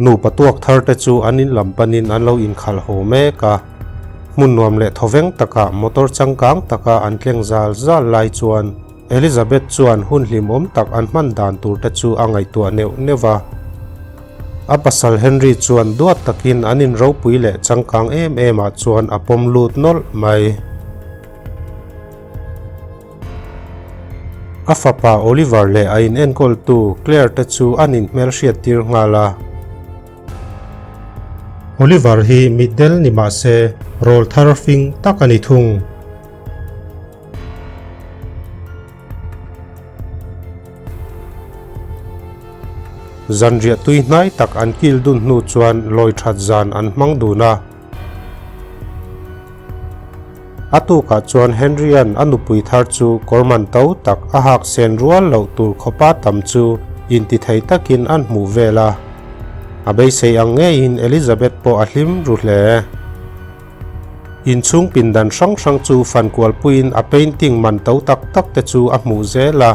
Nupa tuak thar te chu an in lam panin an lo inkhalh haw mek a. Hmun nuam leh thawveng takah motor changkang taka an tleng zal zal lai chuan Elizabeth chuan hun hlimawm tak an hman dan tur te chu a ngaihtuah neuh neuh va. A pasal Henry chuan duat takin an in ropui leh changkang em em ah chuan a pawm lut nawlh mai. A fapa Oliver leh a inenkawltu Claire te chu an inhmelhriat tir nghal a. Oliver hi mitdel ni mah se rawlthar fing tak a ni thung. Zanriah tui hnai tak an kil dun hnu chuan lawi that zan an hmang dun a. A tukah chuan Henry-a'n a nupui thar chu kawr man to tak a hak sen rual loh tur khawpa tam chu intithei takin an hmuh vel a. A beisei ang ngeiin Elizabeth pawh a hlim ru hle. Inchhung pindan hrang hrang chu fankual puiin a painting man to tak tak te chu a hmuh zel a.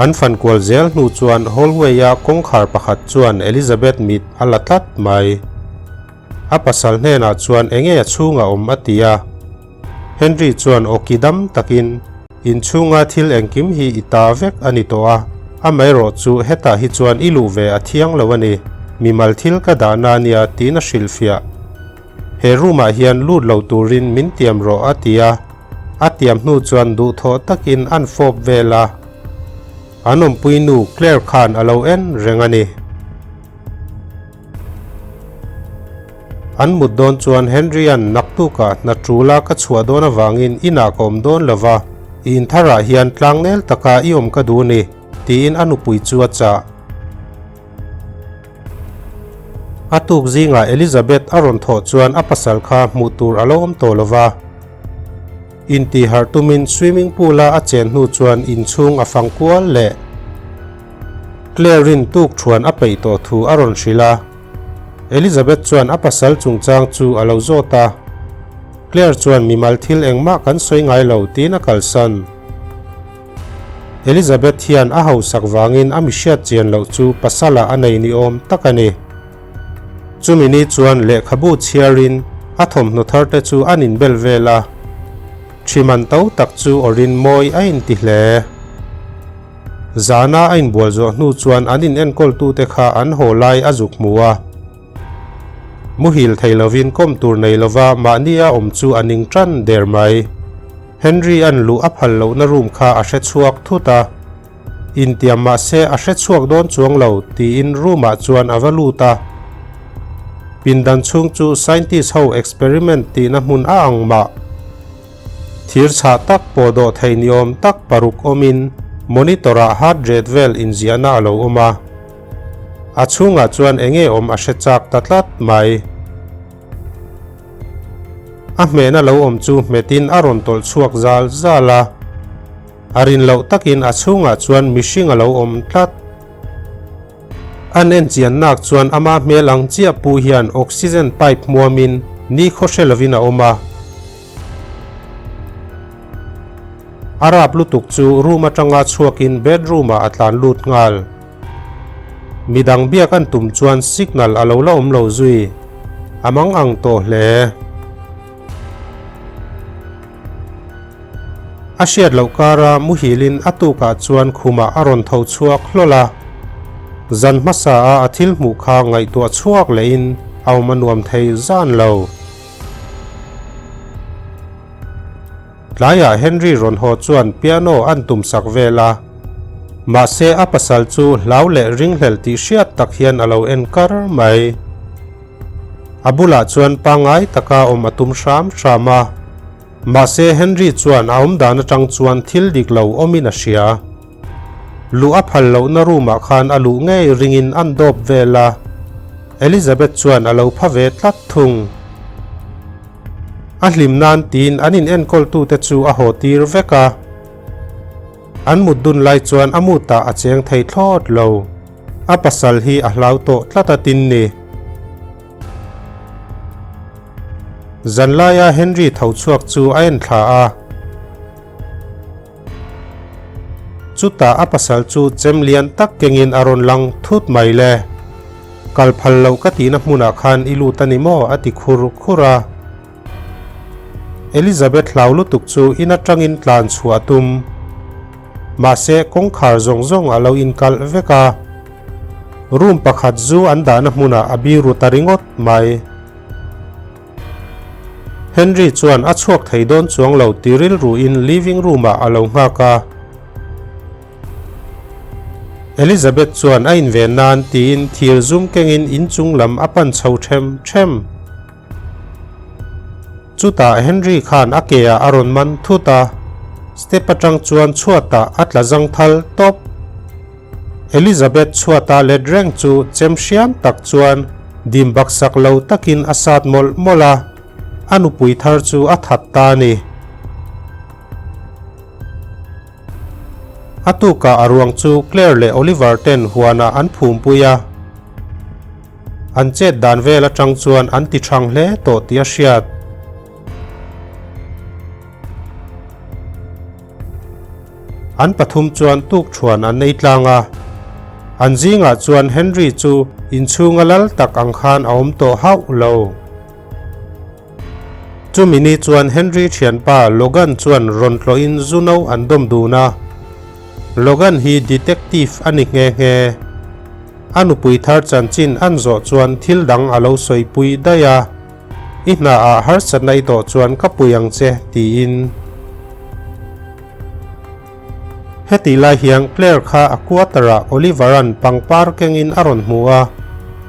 An fankual zel hnu chuan hallway-a kawngkhar pakhat chuan Elizabeth mit a la tlat mai. A pasal hnenah chuan enge a chhunga awm a ti a. Henry chuan awki dam takin, Inchhunga thil engkim hi i ta vek a ni tawh a, amaherawh chu hetah hi chuan i luh ve a thiang lo a ni, mimal thil ka dahna a nia tiin a hrilhfiah. He room ah hian lut lo turin min tiam rawh a ti a, a tiam hnu chuan duhthawh takin an fawp vel a. An awmpui nu Claire khan a lo en reng a ni. An mut dawn chuan Henry-a'n naktukah hna ṭula ka chhuah dawn avangin inah ka awm dawn lo va, i intharah hian tlangnel taka i awm ka duh ni, tiin a nupui chu a chah. A tuk zingah Elizabeth a rawn thawh chuan a pasal kha hmuh tur a lo awm tawh lo va. Intihharh tumin swimming pool-a a chen hnu chuan inchhung a fang kual leh. Claire-in tuk thuan a peih tawh thu a rawn hrilh a. Elizabeth chuan a pasal chungchang chu a lo zawt a. Claire chuan mimal thil engmah kan sawi ngai lo tiin a kalsan. Elizabeth hian a hausak vangin a mihriat chian loh chu pasalah a nei ni awm tak a ni. Chumi ni chuan lehkhabu chhiarin a thawmhnaw thar te chu an inbel vel a. Ṭhiman to tak chu awrin mawi a inti hle. Zana a inbual zawh hnu chuan an inenkawltute kha an haw lai a zuk hmu a. Muhil thei lovin kawm tur nei lova mahni a awm chu a ning ṭan der mai. Henry-a'n luh a phal lohna room kha a hre chhuak thut a. Intiam mahse a hre chhuak dawn chuang lo tiin room-ah chuan a va lut a. Pindan chhung chu scientist ho experiment tihna hmun a ang mah. Thir chhah tak pawh dawh thei ni awm tak paruk awmin monitor ah heart rate vel inziahna a lo awm a. A chhungah chuan enge awm a hre chak ta tlat mai. A hmehna lo awm chu hmetin a rawn tawlh chhuak zal zal a. A rin loh takin a chhungah chuan mihring a lo awm tlat. An en chian nak chuan ama hmel ang chiah pu hian oxygen pipe hmuamin ni khaw hre lovin a awm a. A rap lutuk chu room atanga chhuakin bedroom ah a tlan lut nghal. Midang biak an tum chuan signal a lo la awm lo zui. A mang ang tawh hle. A hriat loh kara muhilin a tukah chuan khumah a rawn tho chhuak hlawl a. Zan hmasa a a thil hmuh kha ngaihtuah chhuak lehin a awm a nuam thei zan lo. Tlaiah Henry rawn haw chuan piano an tum sak vel a. Mahse a pasal chu hlau leh ringhlel tih hriat tak hian a lo en kar mai. A bulah chuan pangngai taka awm a tum hram hram a. Mahse Henry chuan a awm dan atang chuan thil dik lo awmin a hria. Luh a phal lohna room ah khan a luh ngei ringin an dawp vel a, Elizabeth chuan a lo pha ve tlat thung. A hlim nan tiin an in enkawl tute chu a haw tir vek a. An mut dun lai chuan a mut ah a cheng thei thlawt lo. A pasal hi a hlau tawh tlat a tin ni. Zanlaia Henry tho chhuak chu a en thla a. Chutah a pasal chu chem lian tak kengin a rawn lang thut mai le. Kal phal loh ka tihna hmunah khan i lut a ni maw? a ti khur khur a. Elizabeth hlau lutuk chu in atangin tlan chhuah a tum. Mahse kawngkhar zawng zawng a lo inkalh vek a. Room pakhat zu an dahna hmunah a biru ta ringawt mai. Henry chuan a chhuak thei dawn chuang lo ti rilruin living room ah a lo nghak a. Elizabeth chuan a inven nan tiin thir zum kengin inchung lam a pan chho them them. Chutah Henry khan a ke ah a rawn man thut a, step atang chuan chhuatah a tla zang thal tawp. Elizabeth chhuata let reng chu chem hriam tak chuan dim baksak lo takin a sat mawlh mawlh a, a nupui thar chu a that ta a ni. A tukah a ruang chu Claire leh Oliver ten huanah an phumpui a. An chet dan vel atang chuan an ti thang hle tawh tih a hriat. An pathum chuan tukthuan an ei tlang a. An zingah chuan Henry chu inchhunga lal tak ang khan a awm tawh hauh lo. Chumi ni chuan Henry thianpa Logan chuan rawn tlawhin zu no an dawm dun a. Logan hi detective a ni nghe nghe. A nupui thar chanchin an zawh chuan thil dang a lo sawipui daih a, I hnaah harsatna i tawh chuan ka pui ang che, tiin. Hetih lai hian Claire kha a quarter-ah Oliver-a'n pangpar kengin a rawn hmu a,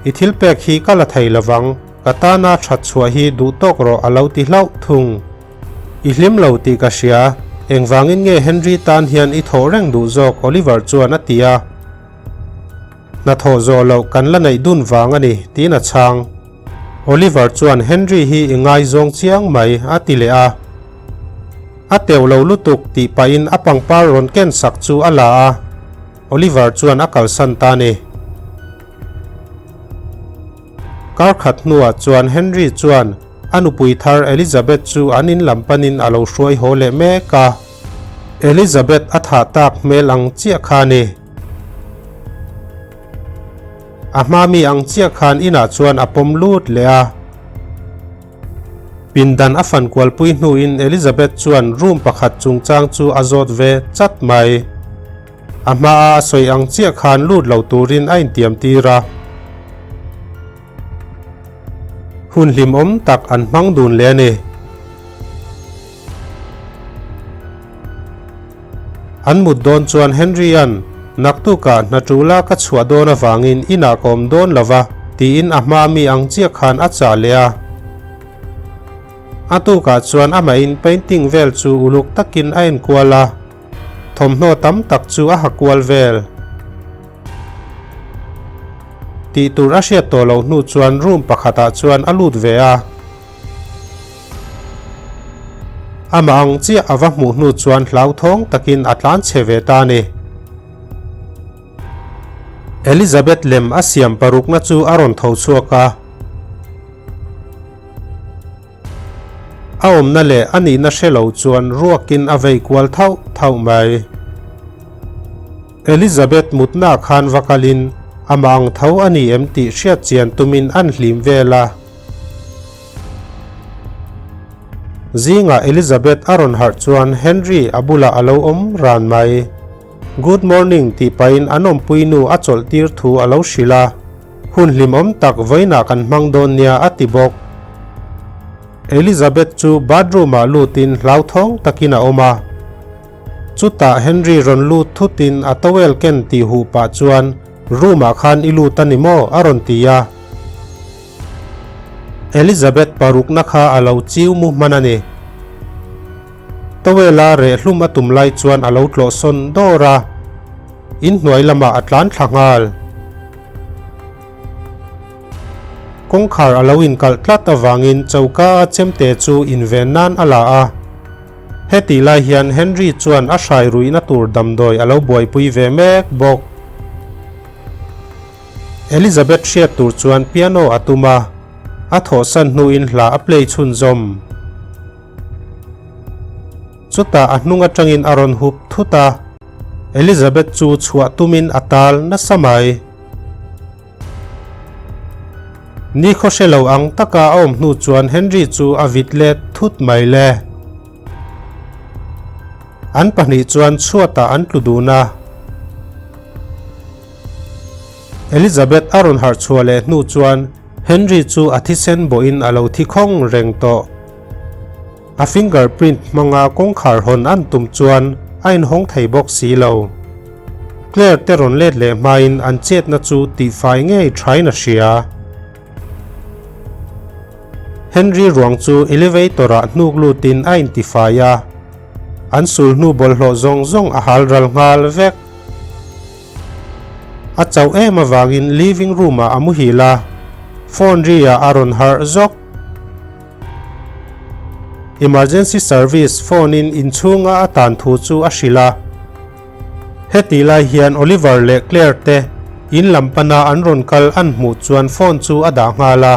I thil pek hi ka la thei lovang, Ka tana that chhuah hi duh tawk rawh a lo ti hlauh thung. I hlim lo tih ka hria, engvangin nge Henry tan hian i thawh reng duh zawk Oliver chuan a ti a. Hnathawh zawh loh kan la neih dun vang a ni tiin a chhang. Oliver chuan Henry hi i ngaizawng chiang mai a ti leh a. A teuh lo lutuk tih pahin a pangpar rawn ken sak chu a la a. Oliver chuan a kalsan ta a ni. Kar khat hnuah chuan Henry chuan a nupui thar Elizabeth chu an in lam panin a lo hruai haw leh mek a. Elizabeth a thah tak hmel ang chiah kha a ni. A hma mi ang chiah khan inah chuan a pawm lut leh a. Pindan a fan kualpui hnuin Elizabeth chuan room pakhat chungchang chu a zawt ve chat mai. A hmaa a sawi ang chiah khan lut lo turin a intiam tir a. Hun hlimawm tak an hmang dun leh a ni. An mut dawn chuan Henry-a'n, Naktukah hna ṭula ka chhuah dawn avangin inah ka awm dawn lo va, tiin a hmaa mi ang chiah khan a chah leh a. A tukah chuan amahin painting vel chu uluk takin a enkual a. Thawmhnaw tam tak chu a ha kual vel. Tih tur a hriat tawh loh hnu chuan room pakhatah chuan a lut ve a. Amah ang chiah a va hmuh hnu chuan hlauthawng takin a tlan chhe ve ta a ni. Elizabeth lem a siam parukna chu a rawn tho chhuak a. A awmna leh a nihna hre lo chuan ruakin a vei kual thauh thauh mai. Elizabeth mutna khan va kalin amah ang tho a ni em tih hriat chian tumin an hlim vel a. Zingah Elizabeth a rawn harh chuan Henry a bulah a lo awm ran mai. Good morning tih pahin an awmpui nu a chawlh tir thu a lo hrilh a. Hun hlimawm tak vawiinah kan hmang dawn nia a ti bawk. Elizabeth chu bathroom ah lutin hlauthawng takin a awm a. Chutah Henry rawn lut thutin a towel ken tih huh pah chuan room ah khan i lut a ni maw a rawn ti a. Elizabeth parukna kha a lo chiu mu hman a ni. Towel a reh hlum a tum lai chuan a lo tlawh sawn dawr a. Inhnuai lamah a tlan thla nghal. Kawngkhar a lo inkalh tlat avangin choka a chemte chu inven nan a la a. Hetih lai hian Henry chuan a hrai ruihna tur damdawi a lo buaipui ve mek bawk. Elizabeth hriat tur chuan piano a tum a, a thawhsan hnuin hla a play chhunzawm. Chutah a hnung atangin a rawn hup thut a, Elizabeth chu chhuah tumin a tal nasa mai. Nikhaw hre lo ang taka a awm hnu chuan Henry chu a vit let thut mai le. An pahnih chuan chhuatah an tlu dun a. Elizabeth a rawn harh chhuah leh hnu chuan Henry chu a thisen bawhin a lo thi khawng reng tawh. A fingerprint hmanga kawngkhar hawn an tum chuan a inhawng thei bawk si lo. Claire te rawn let leh hmain an chetna chu tihfai ngei thain a hria. Henry ruang chu elevator ah hnuk lutin a intifai a, an sul hnu bawlhhlawh zawng zawng a hal ral nghal vek. A chauh em avangin living room ah a muhil a, phone ri ah a rawn harh zawk. Emergency service phone in inchhunga a tan thu chu a hrilh a. Hetih lai hian Oliver leh Claire te in lam pana an rawn kal an hmuh chuan phone chu a dah nghal a.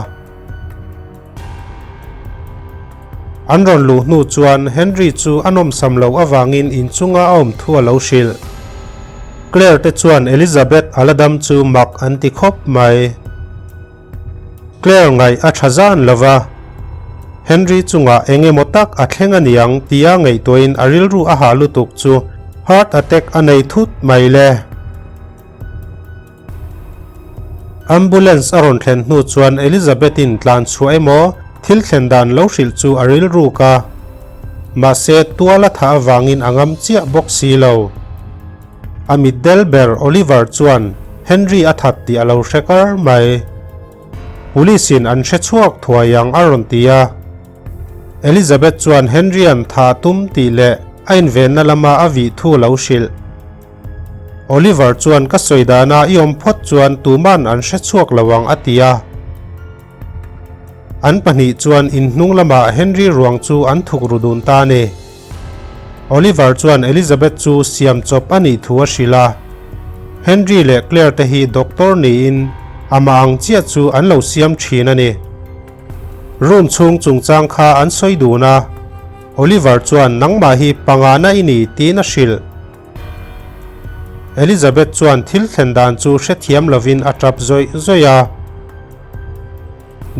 An rawn luh hnu chuan Henry chu a nawmsam loh avangin inchunga a awm thu a lo hrilh. Claire te chuan Elizabeth a la dam chu mak an ti khawp mai. Claire ngaih a tha zan lo va, Henry chungah eng emaw tak a thleng a niang tia ngaihtuahin a rilru a hah lutuk chu heart attack a nei thut mai le. Ambulance a rawn thlen hnu chuan Elizabeth-in tlan chhuah emaw thil thlen dan lo hrilh chu a rilruk a, mahse tual a thah avangin a ngam chiah bawk si lo. A mitdel ber Oliver chuan Henry a that tih a lo hre kar mai. Police in an hre chhuak thuai ang a rawn ti a. Elizabeth chuan Henry-a'n tha tum tih leh a invenna lama a vih thu a lo hrilh. Oliver chuan ka sawi dana i awm phawt chuan tuman an hre chhuak lo ang a ti a. An pahnih chuan inhnung lamah Henry ruang chu an thuk ru dun ta a ni. Oliver chuan Elizabeth chu siam chawp a nih thu a hrilh a. Henry leh Claire te hi doctor niin amah ang chiah chu an lo siam thin a ni. Room chhung chungchang kha an sawi dun a, Oliver chuan nangmah hi pangana i ni tiin a hrilh. Elizabeth chuan thil thlen dan chu hrethiam lovin a tap zawih zawih a.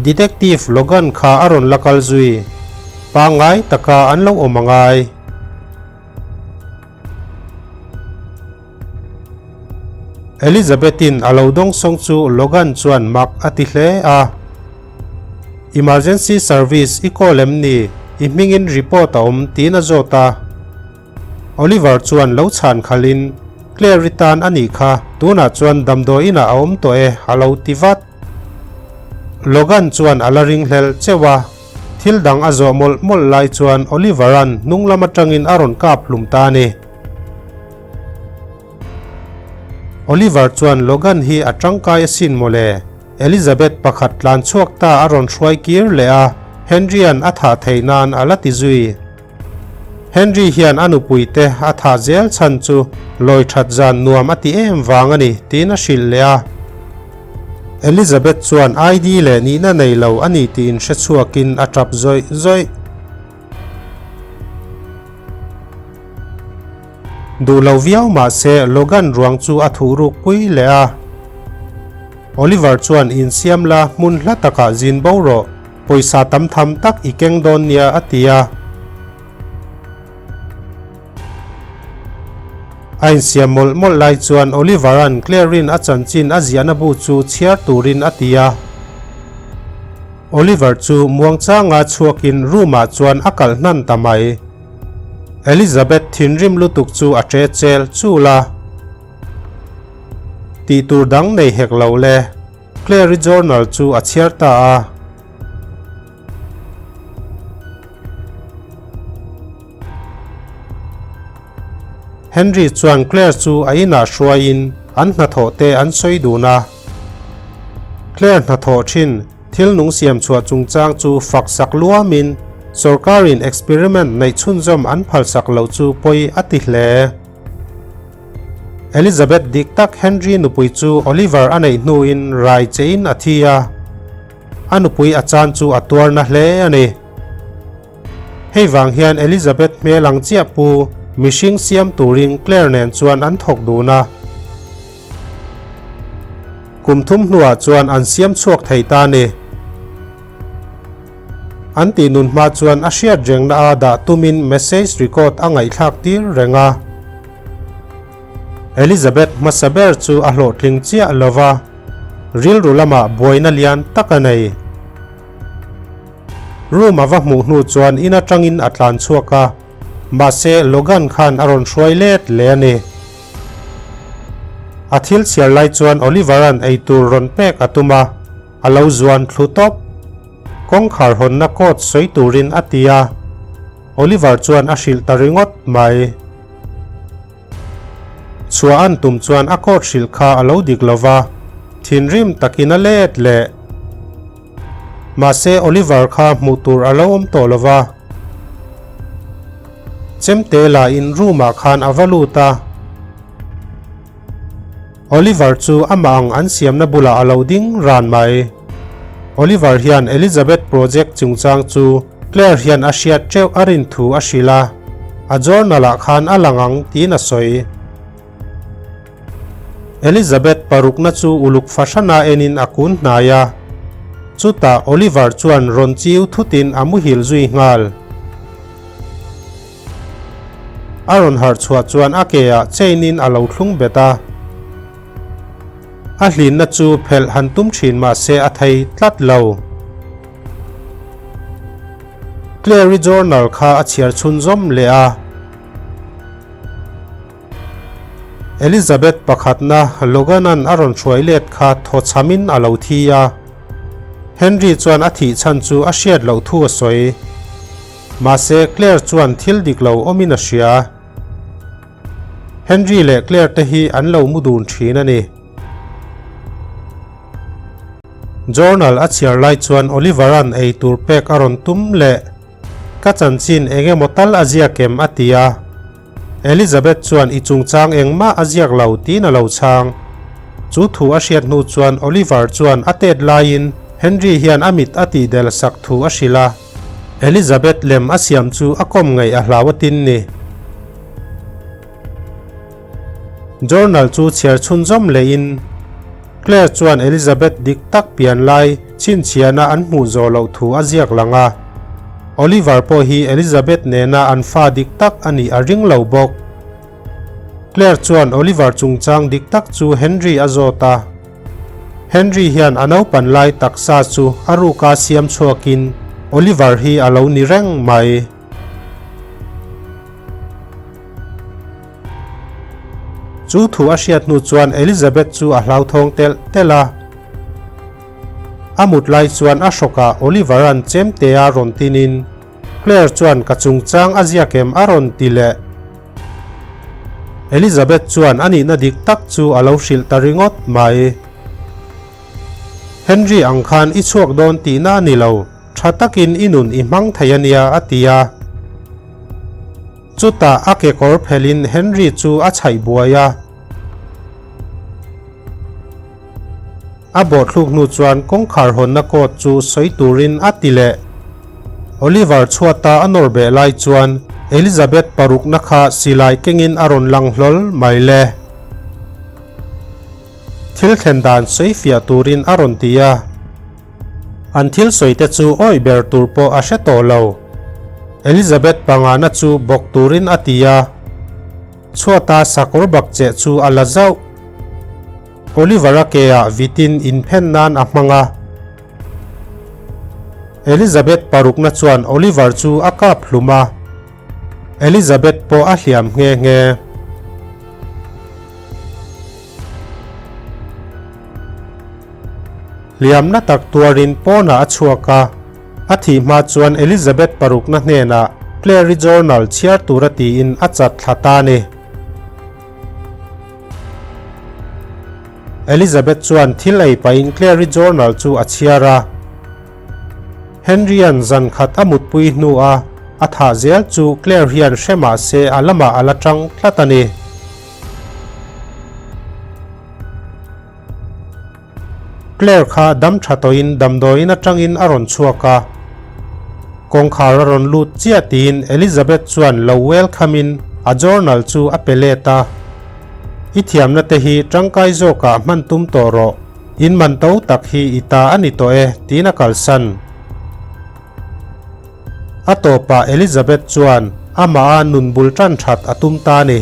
Detective Logan kha a rawn la kal zui. Pangngai taka an lo awm a ngai. Elizabeth-in a lo dawngsawng chu Logan chuan mak a ti hle a. Emergency service i call em ni? I hmingin report a awm tiin a zawt a. Oliver chuan lo chhan khalhin, Claire-i tan a nih kha, tunah chuan damdawi inah a awm tawh e, a lo ti vat. Logan chuan a la ringhlel cheuh a, thil dang a zawh mawlh mawlh lai chuan Oliver-a'n hnung lam atangin a rawn kap hlum ta a ni. Oliver chuan Logan hi a tangkai asin mawle, Elizabeth pakhat tlan chhuak ta a rawn hruai kir leh a, Henry-a'n a thah theih nan a la ti zui. Henry hian a nupuite a thah zel chhan chu lawi that zan nuam a ti em vang a ni tiin a hrilh leh a. Elizabeth chuan ID leh nihna nei lo a ni tiin hre chhuakin a tap zawih zawih. Duh lo viau mah se Logan ruang chu a thuh ruk pui leh a. Oliver chuan insiam la hmun hla takah zin bo rawh. Pawisa tam tham tak i keng dawn nia a ti a. A insiam mawlh mawlh lai chuan Oliver-a'n Claire-in a chanchin a ziahna bu chu chhiar turin a ti a. Oliver chu muangchanga chhuakin room-ah chuan a kalh hnan ta mai. Elizabeth thinrim lutuk chu a ṭe chel chul a. Tih tur dang nei hek lo le. Claire-i journal chu a chhiar ta a. Henry chuan Claire chu a inah hruaiin an hnathawh te an sawi dun a. Claire hnathawh thin thil nung siam chhuah chungchang chu fak sak luamin sorkarin experiment neih chhunzawm an phalsak loh chu pawi a ti hle. Elizabeth dik tak Henry nupui chu Oliver a neih hnuin rai chein a thi a, a nupui a chan chu a tuar na hle a ni. Hei vang hian Elizabeth hmel ang chiah pu mihring siam turin Claire nen chuan an thawk dun a. Kum thum hnuah chuan an siam chhuak thei ta a ni. An tih nun hma chuan a hriat rengna a dah tumin message record a ngaihthlak tir reng a. Elizabeth hmasa ber chu a hlawhtling chiah lo va, rilru lamah buaina lian tak a nei. Room a va hmuh hnu chuan in atangin a tlan chhuak a, mahse Logan khan a rawn hruai let leh a ni. A thil chhiar lai chuan Oliver-a'n eitur rawn pek a tum a, a lo zuan thlu tawp. Kawngkhar hawnna code sawi turin a ti a, Oliver chuan a hrilh ta ringawt mai. Chhuah an tum chuan a code hrilh kha a lo dik lo va, thinrim takin a let leh. Mahse Oliver kha hmuh tur a lo awm tawh lo va. Chemte la in room ah khan a va lut a. Oliver chu amah ang an siamna bulah a lo ding ran mai. Oliver hian Elizabeth project chungchang chu Claire hian a hriat teuh a rin thu a hrilh a, a journal ah khan a lang ang tiin a sawi. Elizabeth parukna chu uluk fahrana enin a kun hnai a, chutah Oliver chuan rawn chiu thutin a muhil zui nghal. A rawn harh chhuah chuan a ke ah chain in a lo thlung bet a, a hlinna chu phelh han tum thin mahse a thei tlat lo. Claire-i journal kha a chhiar chhunzawm leh a. Elizabeth pakhatna Logan-a'n a rawn hruai let kha thaw chhamin a lo thi a. Henry chuan a thih chhan chu a hriat loh thu a sawi. Mahse, Claire chuan thil dik lo awmin a hria. Henry leh Claire te hi an lo mu dun thin a ni. Journal a chhiar lai chuan Oliver-a'n ei tur pek a rawn tum leh, Ka chanchin eng emaw tal a ziak em? a ti a. Elizabeth chuan i chungchang engmah a ziak lo tiin a lo chhang. Chu thu a hriat hnu chuan Oliver chuan a tet laiin Henry hian a mit a tihdel sak thu a hrilh a. Elizabeth lem a siam chu a kawm ngaih a hlau a tin ni. Journal chu chhiar chhunzawm lehin Claire chuan Elizabeth dik tak pian lai chhinchhiahna an hmuh zawh loh thu a ziak lang a. Oliver pawh hi Elizabeth nena an fa dik tak a nih a ring lo bawk. Claire chuan Oliver chungchang dik tak chu Henry a zawt a. Henry hian a naupan lai taksa chu a ruka siam chhuakin Oliver hi a lo ni reng mai. Chu thu a hriat hnu chuan Elizabeth chu a hlauthawng telh telh a. A mut lai chuan a hrawkah Oliver-a'n chemtea rawn tinin Claire chuan ka chungchang a ziak em a rawn ti leh. Elizabeth chuan a nihna dik tak chu a lo hrilh ta ringawt mai. Henry ang khan i chhuak dawn tihna a ni lo, tha takin i nun i hmang thei a nia a ti a. Chutah a kekawr phelhin Henry chu a chhaih buai a. A bawhthluk hnu chuan kawngkhar hawnna code chu sawi turin a ti leh. Oliver chhuata a nawr beh lai chuan Elizabeth parukna kha silai kengin a rawn lang hlawl mai le. Thil thlen dan sawi fiah turin a rawn ti a. An thil sawi te chu awih ber tur pawh a hre tawh lo. Elizabeth pangana chu bawk turin a ti a. Chhuata sakawr bak cheh chu a la zauh. Oliver-a ke-ah vitin inphen nan a hmang a. Elizabeth parukna chuan Oliver chu a kap hlum a. Elizabeth pawh a hliam nghe nghe. Hliamna tak tuarin pawnah a chhuak a. A thih hma chuan Elizabeth parukna hnenah Clary Journal chhiar tura tiin a chat thla ta a ni. Elizabeth chuan thil ei pahin Clary Journal chu a chhiar a. Henry-a'n zan khat a mutpui hnua a thah zel chu Claire hian hre mah se a lamah a la tang tlat a ni. Claire kha dam tha tawhin damdawiin atangin a rawn chhuak a. Kawngkhar a rawn lut chiah tiin Elizabeth chuan lo welcome in a journal chu a pe let a. I thiamna te hi tangkai zawkah hman tum tawh rawh, in man to tak hi i ta a ni tawh e tiin a kalsan. A tawpah Elizabeth chuan amah a nun bul tan that a tum ta a ni.